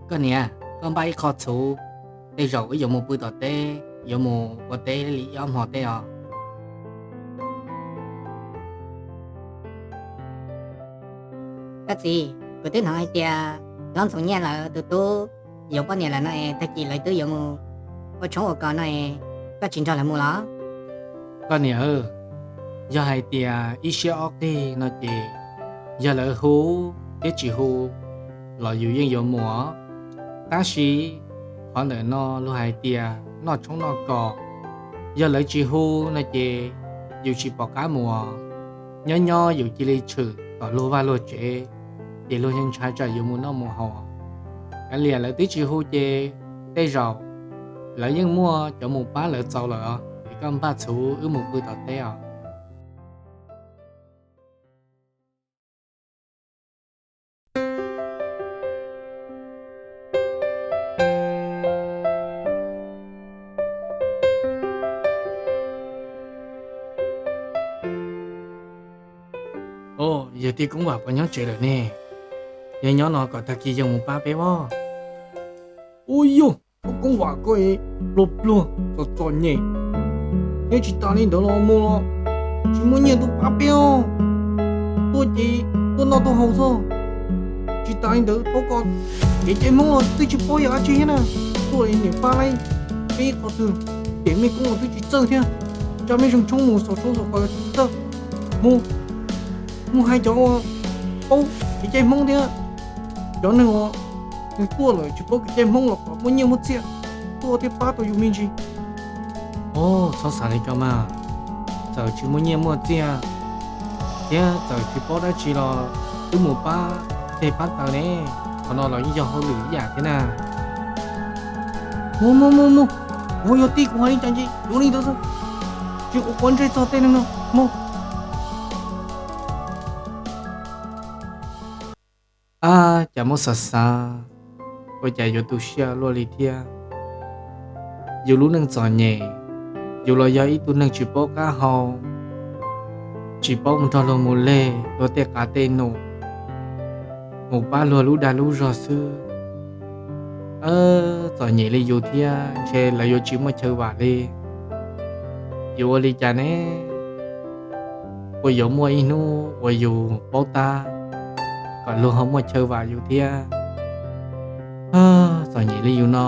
Koj niam, koj npaj ib qho txhuv, tej zaum wb yuav mus pw tom teb, yuav mus ua teb li ob hmo tej os. Koj txiv, kuv twb hnov hais tias Hlob Ntxoov Nyiaj lawv tus tub yuav poj niam lawm no es tag kis lawv twb yuav mus ua tshoob ua kos no es koj tsis nrog lawv mus los? Koj niam, yog hais tias ib siab ob qig no ces yog lawv hu thiab tsis hu los yus yeej yuav mus. Tab sis qhov ntawm no luag hais tias noj tshoob noj kos, yog lawv tsis hu no ces yus tsis pom qab mus. Nyob nyob yus cia li tshwm tom luag vaj luag tsev, ces luag yeej ntshai tsam yus mus noj mus haus. Kav liam lawv twb tsis hu ces tej zaum lawv yeej muaj cov mus pab lawv txaus lawm os. Es koj npaj txhuv wb mus pw tom teb os. Yawg tij Koob Vam puas nyob tsev lawm ne? Yog nyob no kom tag kis yawg mus pab peb os. Ua yog, thaub Koob Vam koj pluag pluag txom txom nyem, thiab tsis tas li ntawd los mus los tsis muaj nyiaj tuaj pab peb os. Tuaj ces tuaj noj tuaj haus xwb. Tsis tas li ntawd thaub koj kev cai Hmoob los twb tsis paub yog dab tsi thiab na. Tuaj li niam pab laib peb qhov twg, ces mej koob los twb tsis txawj thiab. Ntsaj mej zeeg tshoob mus xaus tshoob xaus kos tsis txawj. Mus, mus hais cov uas paub kev cai Hmoob thiab. Cov neeg uas nws tuaj lawm tsis paub kev cai Hmoob los kom muaj nyiaj muaj txiaj tuaj thiab pab tau yus me ntsis. Os, txhob xav li ko mas. Txawm tsis muaj nyiaj muaj txiaj thiab txawm tsis paub dab tsi los twb mus pab tes pab taw ne. Qhov no los yeej yog hauj lwm ib yam thiab na. Mus mus mus mus, kuv yog tij kuv hais li cas ces yuav li ntawd xwb. Tsis quav ntsej txog tej neeg no mus. Ab, cas muab xav xav ua cas yuav tu siab luaj li thiab. Yus lub neej txom nyem, yus los yog ib tug neeg tsis paub qab hau, tsis paub mus nrog luag mus leg luag tej qav tej num, mus pab luag lub dag lub zog xwb. Txom nyem li yus thiab ntshe lawv yuav tsis muaj chaw vam li. Yuav ua li cas ne? Puas yuav muaj ib hnub uas yus paub tab kom luag ho muaj chaw vam yus thiab? Txom nyem li yus no,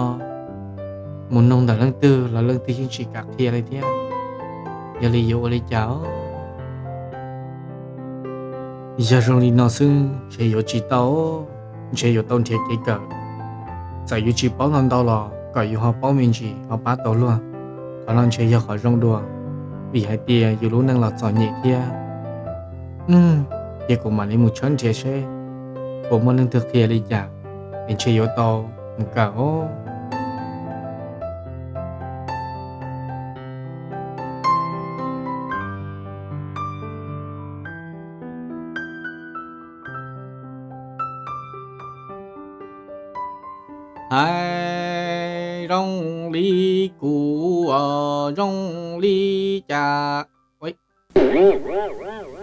mus noog ntawm leej twg los leej twg yeej tsis kam qhia li thiab. Yog li yuav ua li cas? Yog zoo li no xwb ntshe yuav tsis tau, ntshe yuav tau nrhiav kev kawm. Txawm yus tsis paub ntau ntau los kom yus ho paub me ntsis ho pab tau luag. Qhov no ntshe yog qhov zoo dua, vim hais tias yus lub neej los txom nyem thiab. Ces kuv mam li mus tshawb nrhiav seb puas muaj leej twg qhia li cas, es ntshe yuav tau mus kawm os. Hais zoo li kuv os, zoo li cas?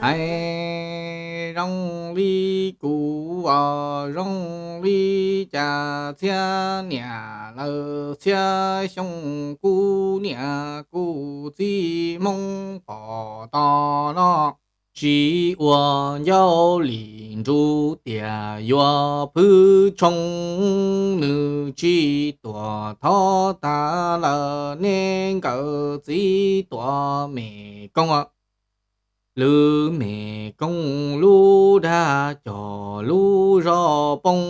Hais zoo li kuv os, zoo li cas? Txhiab niam lawm txhiab xyoo, kuv niam kuv txiv Hmoob pom tau no, tsis ua ncauj li nruj tias yuav phwj tshoo. Nws tsis tuam thov tag lawm, nej nkawd txiv tuam me koob, lwm me koob lub dag cog lub zog poob.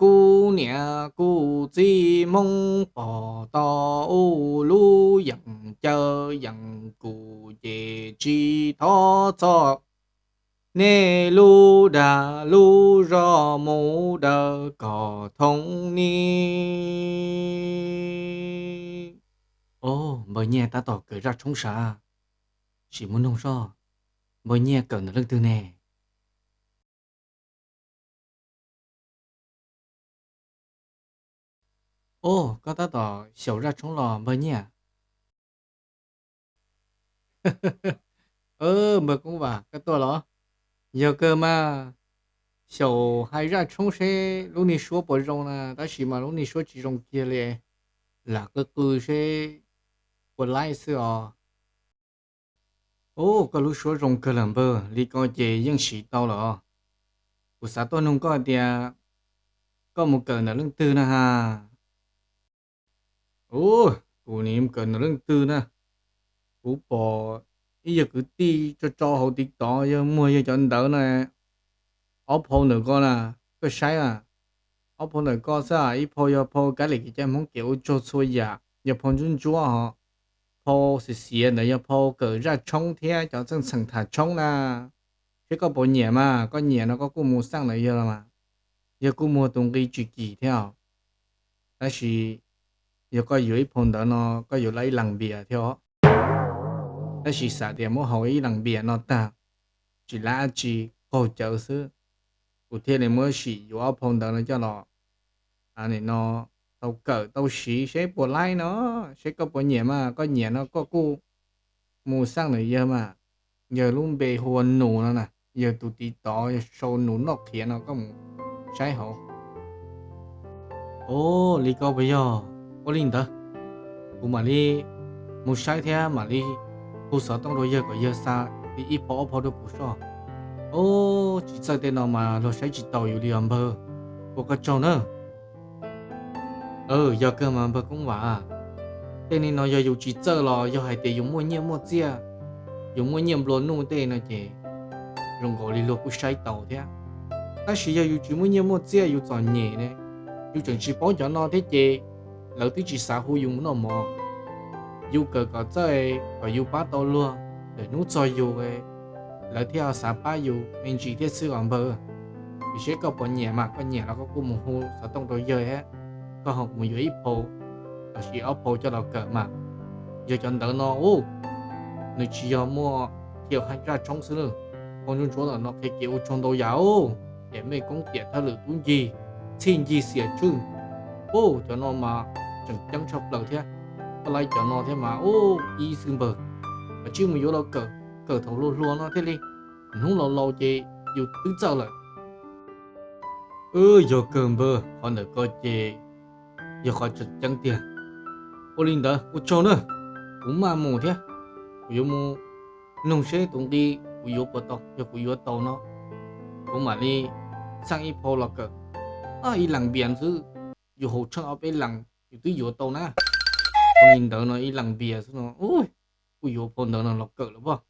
Kuv niam kuv txiv Hmoob pom tau, lub yeem caw yeem kuv ces tsis thov txog, nej lub dag lub zog mus daws kom thoob ni. Os, npawg Nyiaj tab tom kawm zaj tshoob sav, sim mus noog zoj, npawg Nyiaj kawm ntawm leej twg ne? Os, koj tab tom xyaum zaj tshoob los npawg Nyiaj? Npawg Koob Vam, koj tuaj los? Yog kawg mas, Xyaum hais zaj tshoob seb lub niag suab puas zoo na, tab sis mas lub niag suab tsis zoo kiag li. Lam qw qw seb puas laib xwb os. Ub, koj lub suab zoo kawg lawm npawg, li ko ces yeej siv tau lawm os. Kuv xav tuaj nug koj tias koj mus kawm ntawm leej twg na has? Ub, kuv nim mus kawm ntawm leej twg na? Kuv pom ib yawg kwv tij tso tso hauv TikTok, yawg muag yawg cov ntawv na, ob phau ntawm ko na, koj saib na. Ob phau ntawm ko xwb, ib phau yog phau kab lis kev cai Hmoob kev ua tsaug txhua yam, yog phau ntsuab ntsuab hos. Phau xiav xiav ntawd yog phau kawm zaj tshoob thiab cov txheej txheem tham tshoob na. Seb koj puas nyiam mas, koj nyiam no koj kuj mus xaj ntawm yawg los mas. Yawg kuj muag tus nqi tsis kim thiab os. Tab sis yog koj yuav ib phau ntawv no koj yuav laib ib las npias thiab os. Tab sis xav tias muab haus ib las npias no tag, tsis laib dab tsi, qaug cawv xwb, kuv thiaj li muab sim yuav ob phau ntawv no coj los, nim no tau kawm tau siv seb puas laib no. Seb koj puas nyiam mas, koj nyiam no koj kuj mus xaj ntawm yawg mas. Yawg lub npe hu ua Nus no na, yawg tus TikTok yog sau Nus Noj Qhiav no, koj mus saib hauv. Ub, li ko puas yog? Ua li ntawd kuv mam li mus saib thiab mam li hu xov tooj rau yawg kom yawg xa li ib phau ob phau rau kuv soj. Ub, tsis txawj tej no mas luag saib tsis taus yus li os npawg. Ua koj tsaug nawb. Yog kawg mas npawg Koob Vam, tej neeg no yog yus tsis txawj los yog hais tias yus muaj nyiaj muaj txiaj, yus muaj nyiaj nplua nuj tej no ces zoo nkaus li luag kuj saib taus thiab. Tab sis yog yus tsis muaj nyiaj muaj txiaj, yus txom nyem ne, yus tseem tsis paub cov no thiab ces lawv twb tsis xav hu yus mus noj mov. Yus kawm kom txawj kom yus pab tau luag, lwm hnub txog yus lawv thiaj xav pab yus me ntsis thiab xwb os npawg. Tiam sis koj puas nyiam mas, koj nyiam los koj kuj mus hu xov tooj rau yawg thiab, koj ho mus yuav ib phau los sis ob phau coj los kawm mas. Yog cov ntawv no ub, nws tsis yog muaj thiaj hais zaj tshoob xwb na. Phau ntsuab ntsuab ntawm no qhia kev ua tsaug ntau yam ub, tiam mej koob tiam thawj lwm tub ncig, txhij ncig xiam tswj. Ub, cov no mas tseem ceeb tshaj plaws thiab. Koj laib cov no thiab mas ub ib xwb npawg, koj tsij mus yuav los kawm, kawm thaum hluas hluas no thiaj li hnub laus laus ces yus twb txawj lawm. Wb yog kawg npawg, qhov ntawm ko ces yog qhov tseem ceeb tiag. Ua li ntawd ua tsaug na, kuv maj mus thiab, kuv yuav mus nug seb tus nqi kuv yuav puas tau, yog kuv yuav tau no kuv mam li xaj ib phau los kawm. Ib las npias xwb, yus haus tsheej ob peb las yus twb yuav tau na. Ua li ntawd no ib las npias xwb no, kuj yuav phau ntawv no los kawm lawm pob.